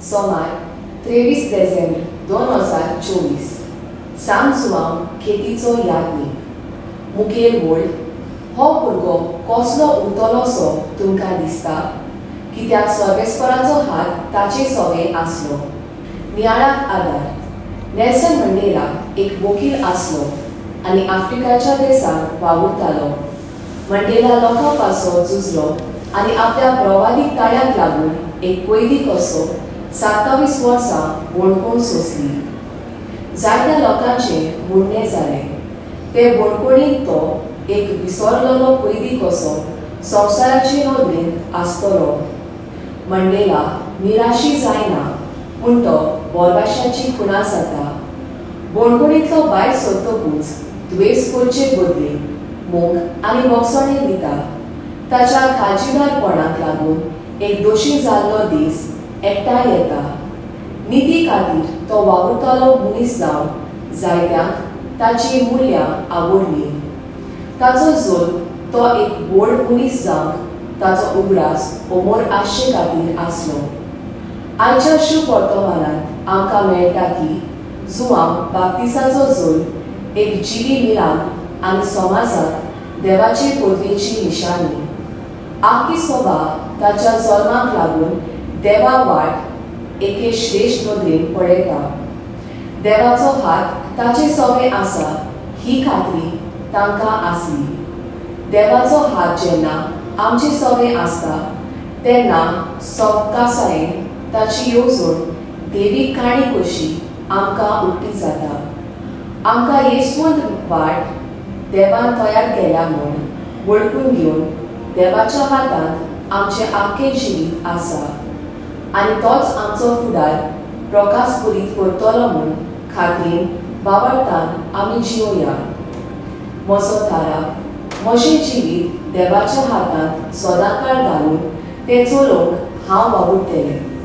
सोमार 23 देझेंब्र 2024 सांत जुआंव केटीचो यादनीक. मुखेल वळ हो भुरगो कसलो उरतलोसो तुमकां दिसता? कित्याक सर्वेस्पराचो हात ताचे सवे आसलो. नियाळाक आदार. नेल्सन मंडेला एक वकील आसलो आनी आफ्रिकाच्या देशांत वावुरतालो. मंडेला लोकां पासो झुजलो आनी आपल्या प्रवादीक ताळ्याक लागून एक कैदी कसो 27 वर्सां बणकोण सोंसली. जायत्या लोकांचें म्हणणें जालें ते बणकोणींत तो एक विसरलेलो कैदी कसो संवसाराचे नदरेंत आसतलो. मंडेला निराशी जायना पूण तो बोरभाशाची खुणा जाता. बणकोणींतलो भायर सरतकूच द्वेस करचे बदले मोग आनी भोगसणें दिता. ताच्या काळजीदारपणाक लागून एक दोशी जाल्लो दीस एकठांय येता. निती खातीर तो वावुरतालो मनीस जावन जायत्यांक ताची मुल्यां आवडली. ताचो जोल तो एक व्हड मनीस जावंक ताचो उगडास अमर आसचे खातीर आसलो. आयच्या शुभ वर्तमानांत आमकां मेळटा की जुआंव बाप्तिसाचो जोल एक जिवी मिलान आनी समाजांत देवाचे पदवेची निशाणी. आखी सभा ताच्या जल्माक लागून देवा वाट एके श्रेश्ठ नदरेन पळयता. देवाचो हात ताचे सवे आसा ही खात्री तांकां आसली. देवाचो हात जेन्ना आमचे सवे आसता तेन्ना सवकासायेन ताची येवजण देवी काणी कशी आमकां उक्ती जाता. आमकां येसवंत वाट देवान तयार केल्या म्हूण वळखून घेवन देवाच्या हातांत आमचें आख्खें जिवीत आसा आनी तोच आमचो फुडार प्रकाशपुरीत करतलो म्हूण खात्रीन बाबडतान आमी जियोया. म्हजो थारा म्हजें जिवीत देवाच्या हातांत सदांकाळ घालून तें चलोवंक हांव वावुरतलें.